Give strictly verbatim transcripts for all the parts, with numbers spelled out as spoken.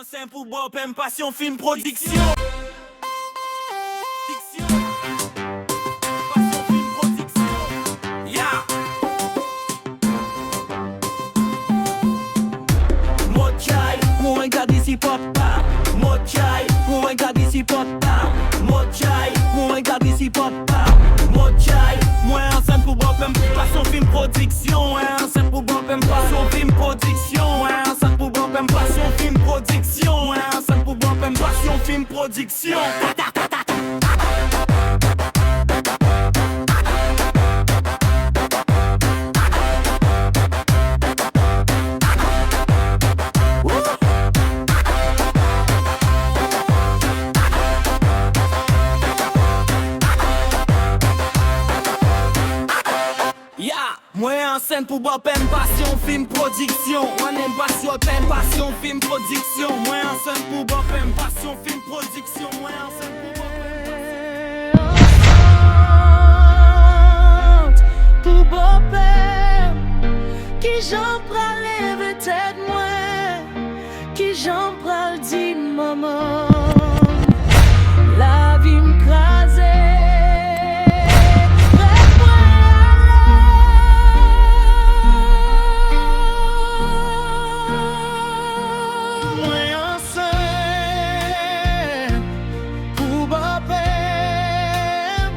Sen pou bòpè m, Passion Film Production. Passion Film Production. Yeah. Motjay, mwen ka di si pòp pa. Motjay, mwen ka di si pòp pa. Motjay, mwen ka di si pòp pa. Motjay, mwen ansent pou bòpè m, Passion Film Production. Mwen ansent pou bòpè m, Passion Film Production. Mwen ansent pou bòpè m, Passion Film Production. Mwen ansent pou bòpè m, Passion Film Production. Ya, mwen ansent pou bòpè m, Passion Film Production. Mwen menm Passion Film Production. Mwen ansent pou bòpè m, Passion Film Production. Mwen ansent pou bòpè m, Passion. Pou bòpè m, kijan m pral leve tèt mwen? Kijan m pral di manman? Lavi m kraze, rèv mwen ale. Mwen ansent pou bòpè m.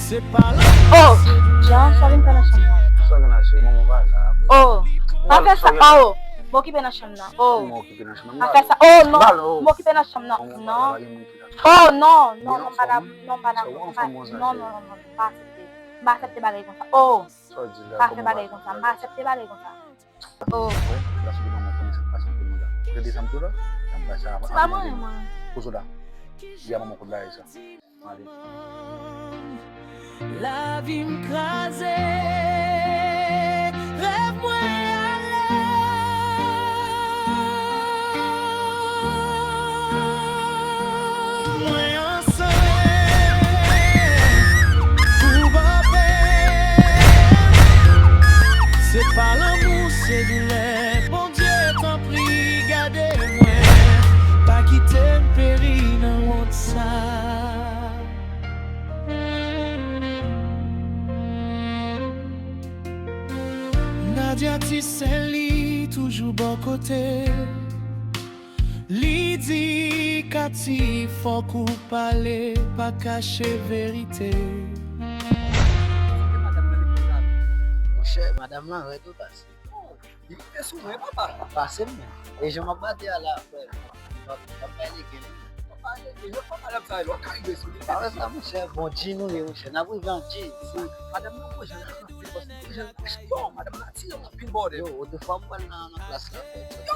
Se pa lanmou. Oh! Jan, sa vin fè nan chanm nan? Sa gen la, se manman pa la. Oh! Pa fè sa. Oh! M okipe nan chanm nan. Oh! M okipe nan chanm nan. Pa fè sa. Oh, non! M okipe nan chanm nan. Non. Oh, non, non, non, madam. Non, madam. Non, non, non, non, non. M pa aksepte. M pa aksepte bagay konsa. Oh! Pa fè bagay konsa. M pa aksepte bagay konsa. Oh. Wè, la sou de manman konnen sa k pase antre nou la. Gade sa m di w la, sa m pase avan. Se pa mwen, mwen. Poze w la. Di a manman kote l la ye sa. Ale. Lavi m kraze, rèv mwen ale. Mwen ansent pou bòpè. Se pa lanmou, se doulè. Bondye, tanpri, gade mwen. Pa kite m peri nan wont sa. Nadia ti sè li toujou bò kote. Li di Katy, fòk ou pale, pa kache verite. Monchè, madanm lan rèd wi pase. Li rive sou mwen, papa. Pase m menm. E jan m ap gade a la, frè, m ap, m ap bay legen li. Papa, legen, yo pa madanm sa, yo ka rive sou li. Pa wè sa, monchè, bon, G nou ye, monchè. N ap rive an G. Si madanm nan, bon, jan l ap pase, paske bon, jan l ap pase, yo, madanm nan atire m anpil bòdè. Yo, otrefwa m pral nan, nan plas la, frè. Yo,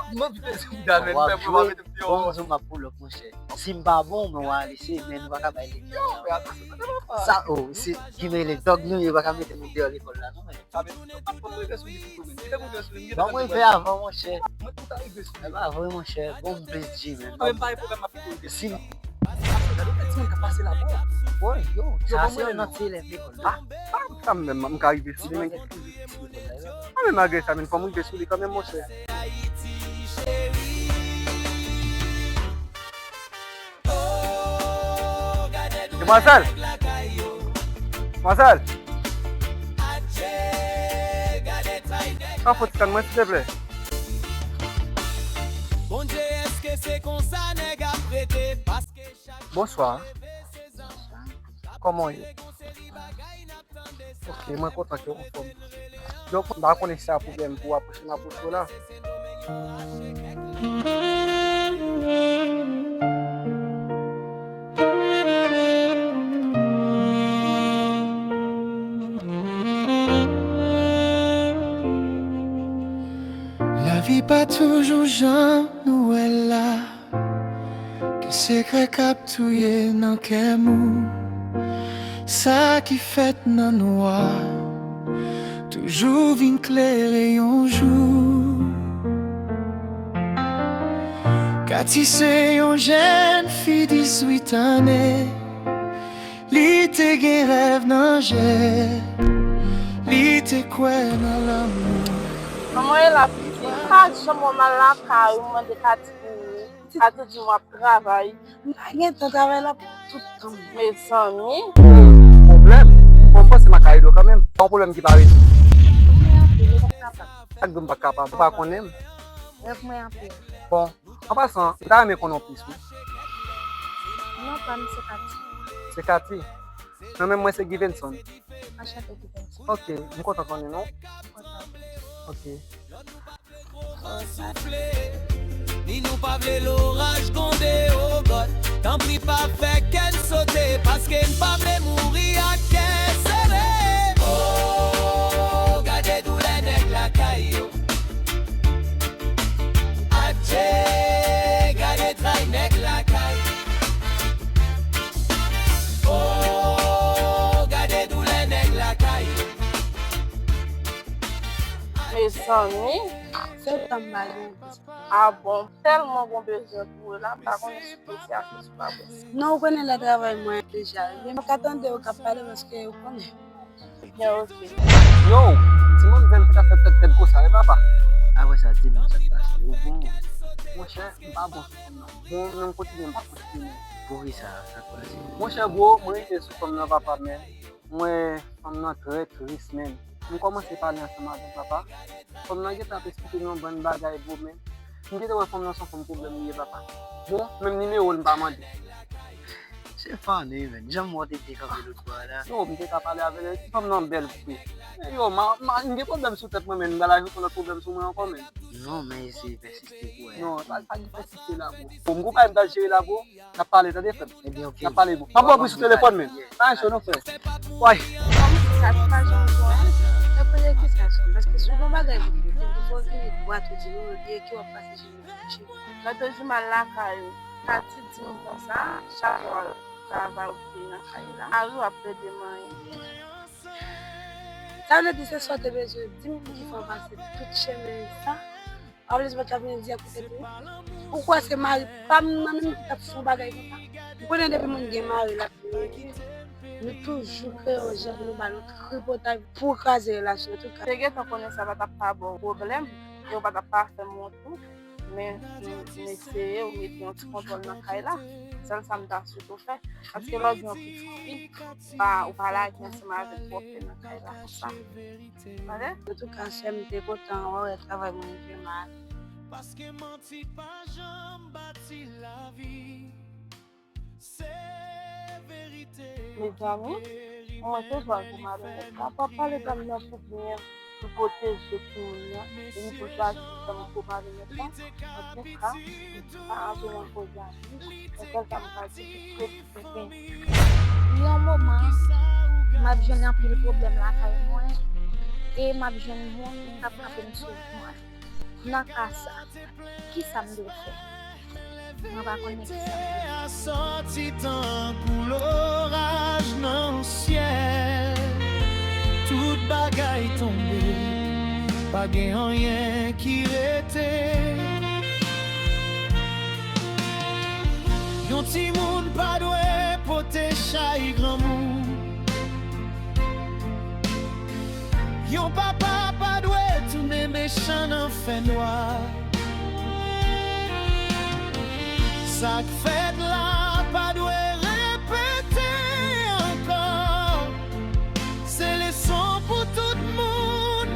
m anvi peze bouda, men, fè pou m pa mete m deyò. Bon, m di w m ap pull up, monchè. Si m pa bon, men w a lese, men nou pa ka bay legen. Yo, frè, attention, sa te papa. Sa, oh, se ki rele dog nou ye, pa ka mete nou deyò lekòl la, non, men. Sa vle di, yo pa t konn rive sou li pito, men. Kite m rive sou li, m gentan. Ban m rive avan, monchè. Mwen tou ta rive sou li. E pa vre, monchè. Bon, m plis G, men. Mwen pa gen pwoblèm, m ap pito rive sou li. Gade, gade, timoun k ap pase la, bro. Bro, yo, sa se yon nan ti elèv lekòl la. Pa, pa, sa m menm, m ka rive sou li, men. A, men malgre sa, men, fò m rive sou li kanmenm, monchè. Demwazèl! Demwazèl! An fò ti tann mwen, silteplè. Bondye, èske se konsa nèg ap rete? Paske chak jou leve se zam. Bonswa. Kòman w ye? Ok, mwen kontan ke w anfòm. Donk, m pa konnen si se pwoblèm pou w apwoche m apwoche w la. Lavi pa toujou jan nou wè l la. Gen sekrè k ap touye nan kè moun. Sa ki fèt nan nwa toujou vin klere yon jou. Katy se yon jèn fi dizuit ane. Li te gen rèv nan je. Li te kwè nan lanmou. Kòman w ye la, pitit? Pa janm wè m al lakay ou, m mande Kati pou ou. Kati di m w ap travay. M pa gen tan, travay la pran tout tan m. Mezanmi. Pwoblèm? Bon, m panse m ak Karido kanmenm. Pa yon pwoblèm ki pa rezoud. Ou mwen anpil, ou p ap kapab. Sa k di w m pa kapab? Ou pa konnen m? Rèv mwen anpil. Bon, an pasan, m ta renmen konnen w plis, wi. Non pa m se Kati. Se Kati? Non, men mwen se Givenson. Anchante Givenson. Ok, m kontan konnen non. Ok. An soufle, ni nou pa vle loraj tonbe o God. Tanpri pa fè kè n sote, paske n pa vle mouri ak kè sere. Oh, gade doulè nèg lakay yo. Adje, gade tray nèg lakay. Oh, gade doulè nèg lakay. Mezanmi. Se tan m pa gen. Ah bon, m tèlman gon bezwen pou ou la, m pa konnen si w posib ak ou si w pa posib. Non, ou konnen lè travay mwen deja. Ebyen, m ka tande ou k ap pale paske ou konnen. Byen, ok. Yo, ti manmzèl ki ta fè tèt tèt konsa, e papa. Apre sa, di m sa k pase. Ou bon? Monchè, m pa bon sou fanm nan. Bon, menm kontinye, m pa kontinye. Poukisa? Sa k pase? Monchè, bro, mwen rive sou fanm nan, papa, men mwen, fanm nan trè tris, men. M kòmanse pale ansanm avè l, papa. Fanm nan gentan ap esplike m yon bann bagay, bro, men. M gentan wè fanm nan se yon fanm pwoblèm li ye, papa. Bon, menm nimewo l m pa mande. Se funny, man. Jan m wè w te dekanpe lòt bò a la. Yo, m te ka pale avè l. Ti fanm nan bèl vre. Men yo, ma, ma, m gen pwoblèm sou tèt mwen, men m pral ajoute yon lòt pwoblèm sou mwen ankò, men. Non, men eseye pèsiste pou wè. Non, pa, pa gen pèsiste la, bro. Bon, m gon bagay m pral jere la, bro. N ap pale, tande, frè m. Ebyen, ok. N ap pale, bro. M ap pran pou sou telefòn, men. Pa enche non, frè. Way. Kòm se sa, se pa jan w wè. Nan kote ki sa, se paske si w gon bagay pou fè, ou fò vini dwat ou di nou, epi ki w ap pase jeni. Lòt jou m al lakay ou. Kati di m konsa, chak jou w al travay ou te nan kay la. Mari w ap plede manyen. Sa vle di se sa w te bezwen di m pou ki fè w pase tout chemen sa? Anplis mwen t ap vin di ak ou tèt ou. Ou kwè se mari pa m nan menm ki t ap fè yon bagay konsa? Ou konnen depi moun gen mari l ap vin. Nou toujou kreye yon jan pou nou ba l yon tripotay pou kraze relasyon an. Tout ka. Te gentan konnen sa pa t ap pa ba w pwoblèm e w pa t ap pa fè m wont tou. Men m eseye, ou mete yon ti kontwòl nan kay la. Sèl sa m ta swete w fè. Paske lè w gen yon pitit fi, pa, ou pa lage ansanm avè l twòp nan kay la konsa. Tande? Antouka, sè m, m te kontan wè w travay mwen rive mal. Paske manti pa janm bati lavi. Se verite. Mezanmi, mwen te jwenn pou malonèt la. Pa pale dam nan pou byen, pou pwoteje timoun nan, epi pou chwazi dam pou malonèt la. Antouka, pa antre nan koze a plis. Se sèl sa m ka di, se Yon moman, m ap jwenn anpil pwoblèm lakay mwen e m ap jwenn moun k ap kanpe m sou mwen. Nan ka sa, kisa m dwe fè? Mwen pa konnen kisa m dwe fè. A sòti tankou loraj nan syèl. Tout bagay tonbe, pa gen anyen ki rete. Yon timoun pa dwe pote chay granmoun. Yon papa pa dwe tounen mechan nan fènwa. Sa k fèt la pa dwe repete ankò. Se leson pou tout moun.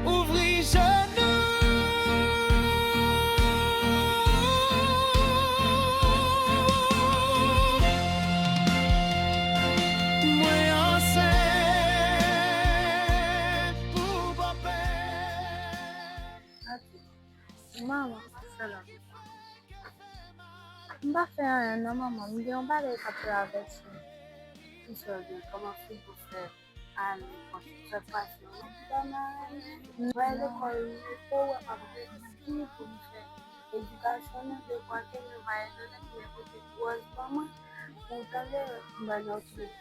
Ouvri je nou. Mwen ansent pou bòpè. Manman, sèlòm. M pa fè anyen non, manman. M gen yon bagay k ap travèse m. Kisa w gen? Kòman figi w fè ale? Kòman sa k pase? Mwen lekòl, ou wè m ap redi pou m fè edikasyon nou, devwa ke mwen va edo nèt, mwen pote gwòz ban mwen. Ou tande, m ba nou tout.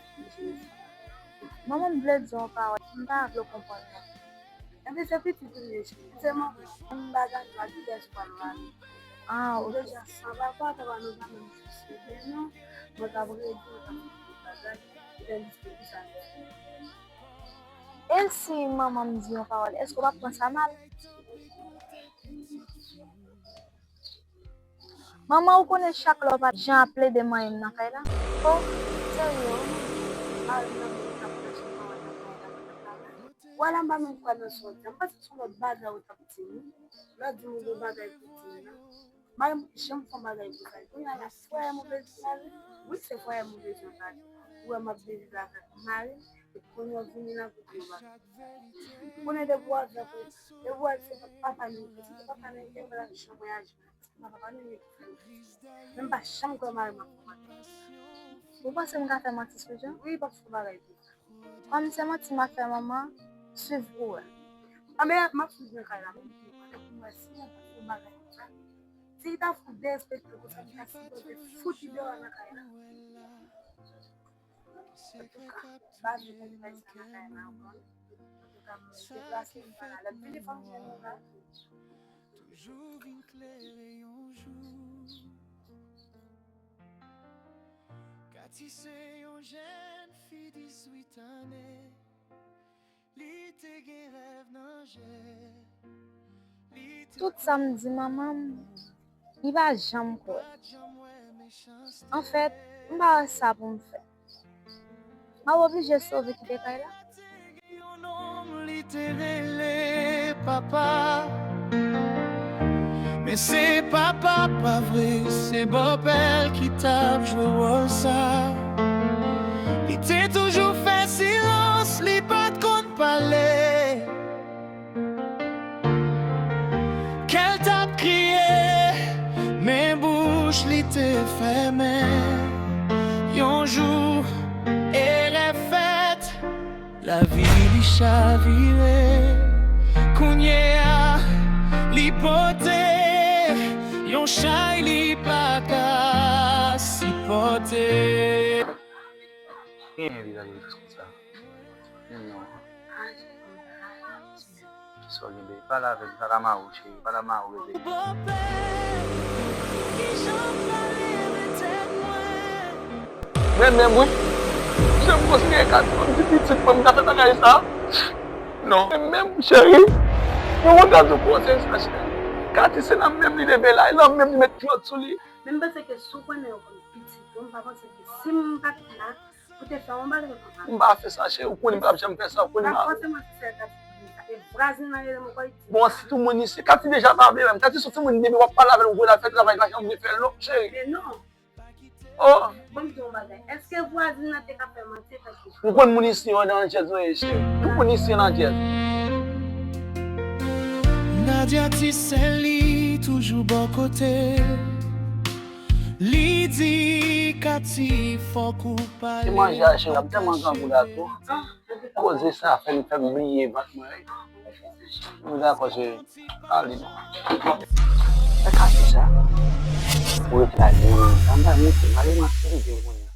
Manman, m vle di w yon pawòl, m pa vle w konprann non. Epi se pitit ou ye, cheri. Se manman. M pa tande pa kiyès ou pral rale. Ah, ok. Deja, san papa, papa nou pa menm sosye, non. Mwen t ap redi, mwen t ap fè tout bagay. Epi se pou sa. E si manman m di yon pawòl, èske w p ap pran sa mal? Manman, ou konnen chak lè w pa jan ap plede manyen m nan kay la. Oh, serye, wi. Mari m nan moun k ap pran chanm manman nan kay la, nan kay la. Wala, m pa menm kwè nan sa w di a. M panse se yon lòt bagay ou t ap di m. Lè w di m ou gen bagay pou di m nan. Mari m janm fè yon bagay pou sa. Kounye a la, fwayè m ou bezwen la, wi. Wi, se fwayè m ou bezwen la. Ou wè m ap viv la avèk mari m, epi kounye a w vini la pou di yon bagay. Ou konnen depi w avèk ou, depi w wè se papa nou, se papa nou, gen bagay jan mwen aji. Mwen pa renmen. Men m pa janm kwè mari m ap fè manti. Ou panse m ka fè manti sou Jean? Wi, l p ap fè bagay pou sa. Kòm se manti m ap fè, manman, swiv pou wè. A, men m ap swiv nan kay la, men m di w, pou m wè si l ap fè bagay pou sa. Si l ta fout derespekte l konsa, m ta sipoze fout li deyò nan kay la. Antouka, m pa vle konn bagay sa nan kay la ankò. Antouka, m deplase, m pa la. Lè m vini, fò m jwenn nou la. Jou vin klere yon jou. Katy se yon jèn fi dizuit ane. Li te gen rèv nan je. Li te Tout sa m di manman m, li pa janm kwè. Anfèt, m pa wè sa pou m fè. M ap oblije sove kite kay la. Yon nonm li te rele papa. Men se papa pa vre, se bòpè l ki t ap jwe wòl sa. Li te toujou fè silans, li pa t konn pale. Kè l t ap kriye, men bouch li te fèmen. Yon jou, erè fèt, lavi li chavire. Kounye a, li pote yon chay li pa ka sipòte. Gen yon vizaj tris konsa. Non. Kisa w gen, bebe? Pale avè m, pale a mari w, cheri, pale a mari w, bebe. Mwen menm, wi. Jan m konsidere Katy kòm ti pitit mwen, m ta fè bagay sa? Non. Mwen menm, cheri. Yon wonn gade yon konsèy sa, cheri. Katy se nan menm li leve la, e nan menm li met kilòt sou li. Men m panse ke si w konnen yo konn pitit yo, m pa panse ke si m pa t la, ou te fè yon bagay konsa. M pa fè sa, cheri, ou konnen m p ap janm fè sa, ou konnen m pa. Pa fòseman se sèl Katy ki di sa. E vwazin nan rele m ankò, li di. Bon, sitou moun isi, Katy deja pa vle menm. Katy se yon timoun, depi w ap pale avè l, ou wè l ap fè travay, l pa janm vle fè l non, cheri. Men non. Oh. Bon, m di w yon bagay. Èske vwazin nan te ka fè manti? Ou konn moun isi yo nan djèz yo ye, cheri. Tout moun isi yo nan djèz. Nadia ti sèl li toujou bò kote. Li di Katy fòk ou pale. Ti manje a, cheri, m tèlman grangou la tou. Koze sa fè m, fè m bliye vant mwen, wi. Nou dakò, cheri. Ale non. Bon, e ka fè sa. Ou rete la di mwen, anba mwen, se mari mwen ki vin konnen.